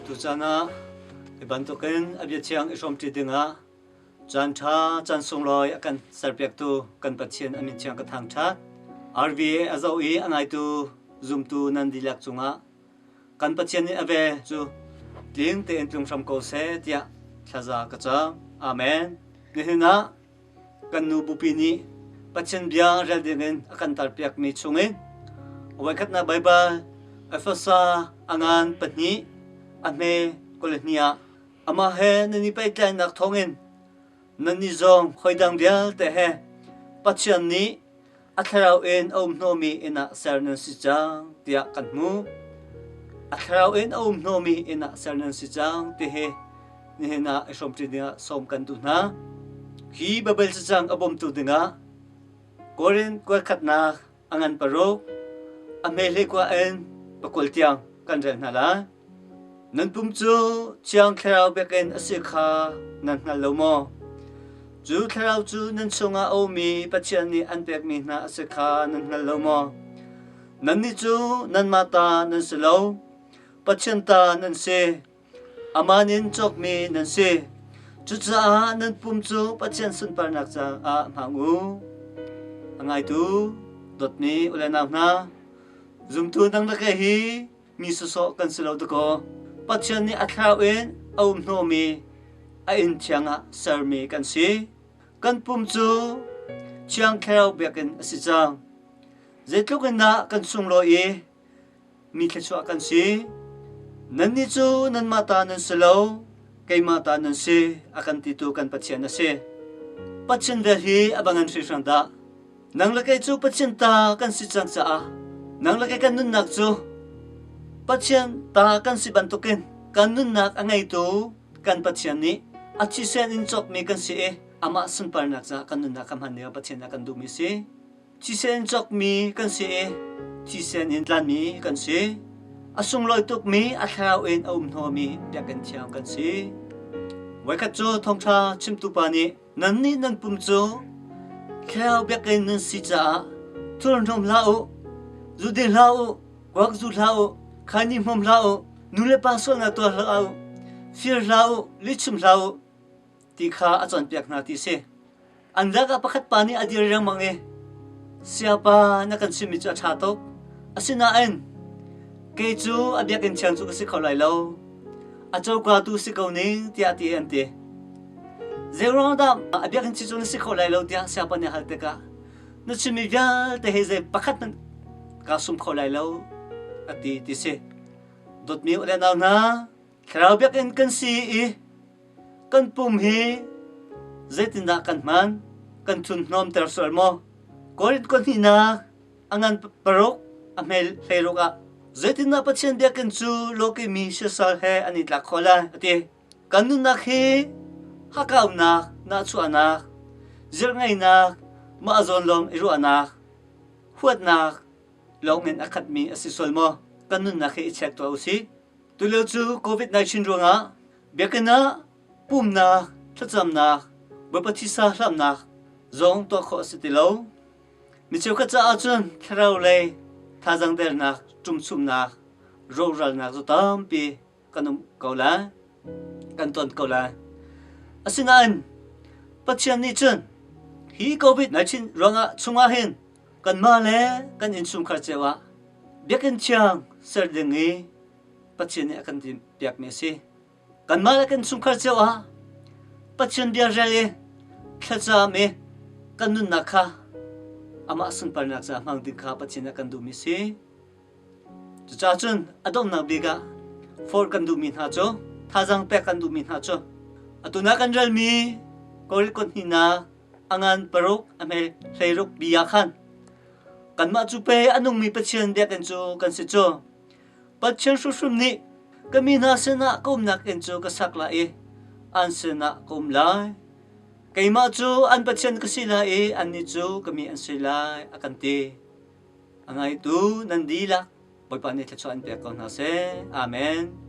Tuchan ah hi bantukin a bia thiang i hrawmṭi dingah caan ṭha caan sunglawi a kan serpiaktu kan Pathian a min thiang ka thangṭhat. RVA a zoh i a ngaitu zumtu nan dihlak cungah kan Pathian nih a ve cu tling tein tlung hram ko seh tiah thlaza ka cam. Amen. Nihin ah kan nu bupi nih Pathian bia rel dingin a kan tarpiakmi chungin voikhatnak Baibal Efesa a ngan pahnih a hme 22 ah amah he nan i pehtlaihnak thawngin nannih zong hawi vialte he Pathian nih a thlarau in a um hnawhmi inn ah ser nan si cang tiah kan hmuh. A thlarau in a um hnawhmi inn ah ser nan si cang ti hi nihin ah i hrawmṭi dingah sawm kan duh hna. Hi Baibal cacang a bawmtu dingah Korin kuatkhatnak a ngan paruk, a hme hleikua in pakul tiang kan rel hna lai. Nan pum cu Thiang Thlarau biakinn a si kha nan hngal lo maw? Cu Thlarau cu nan chungah a ummi Pathian nih an pekmi hna a si kha nan hngal lo maw? Nannih cu nanmah ta nan si lo, Pathian ta nan si. Amah nin cawkmi nan si. Cucaah nan pum cu Pathian sunparnak caah hmang u. A ngaitu dawtmi u le nau hna, zumtu nang le kei hi mi sawsawh kan si lo dakaw. Pathian nih a thlarau in a um hnawhmi a inn thiang ah sermi kan si. Kan pum cu Thiang Thlarau biakinn a si cang. Zeitluk in dah kan sunglawi i mi thluachuah kan si. Nannih cu nanmah ta nan si lo, keimah ta nan si, a kan titu kan Pathian a si. Pathian vel hi a va ngan hringhran dah. Nang le kei cu Pathian ta kan si cang caah nang le kei kan nunnak cu Pathian ta kan si bantukin kan nunnak a ngeitu kan Pathian nih a thisen in cawkmi kan si i amah sunparnak caah kan nunnak kha hman dingah Pathian a kan duhmi si. Thisen cawkmi kan si i thisen in tlanmi kan si. A sunglawi tukmi a thlarau in a um hnawmi biakinn thiang kan si. Voikhat cu thawngṭha chimtu pa nih Nannih nan pum cu thlarau biakinn nan si caah thurhnawm hlah u, zu ding hlah u, kuak zu hlah u, khaini hmawm hlah u, nu le pa sualnak tuah hlah u, fir hlah u, lihchim hlah u, ti kha a cawnpiak hna ti si. An lakah pakhat pa nih a dir riangmang i, Siapa na kan chimmi cu a ṭha tuk. Asinain kei cu a biakinn thiang cu ka si kho lai lo. A coka tu si ko ning tiah ti an ti. Zeiruang dah a biakinn ci cu na si kho lai lo tiah siapa nih a hal tikah na chimmi vialte hi zei pakhat hmanh kaa sum kho lai lo a ti ti si. Dawtmi u le nau hna, thlarau biakinn kan si i kan pum hi zeitindah kan hman? Kan thun hnawmter sual maw? Korinth kuahnihnak a ngan paruk a hmel hleiruk ah zeitindah Pathian biakinn cu lawkihmi siasal he an i tlak khawh lai a ti. Kan nunnak hi hakaunak, nahchuahnak, zirhngeinak, mah zawn lawng i ruahnak, huatnak lawngin a khatmi a si sual maw? Kan nunnak hi i check tuah u sih. Tulio cu COVID-19 ruangah biakinn ah pumnak, thlacamnak, Bawipa thisa hlamnak zong tuah khawh a si ti lo. Mi cheukhat caah cun thlarau lei thazaang dernak, ṭumchumnak, rawhralnak zu tampi kan um ko lai, kan ton ko lai. Asinain Pathian nih cun hi COVID-19 ruangah chungah hin kanmah le kan innchungkhar cio ah biakinn thiang ser ding i Pathian nih a kan piakmi a si. Kanmah le kan chungkhar cio ah Pathian bia rel i thlacam i kan nunnak kha amah sunparnak caah hmang ding kha Pathian nih a kan duhmi a si. Cucaah cun a donghnak bik ah forh kan duhmi hna cu thazaang pek kan duhmi hna cu atu na kan relmi Korinth hnihnak a ngan paruk a hme hleiruk bi ah khan kanmah cu pe a nungmi Pathian biakinn cu kan si cu Pathian hrimhrim nih ka mi hna sinah ka umnak inn cu ka sak lai i an sinah ka um lai. Keimah cu an Pathian ka si lai i annih cu ka mi an si lai a kan ti. A ngaitu nan dihlak Bawipa nih thluachuah in pek ko hna seh. Amen.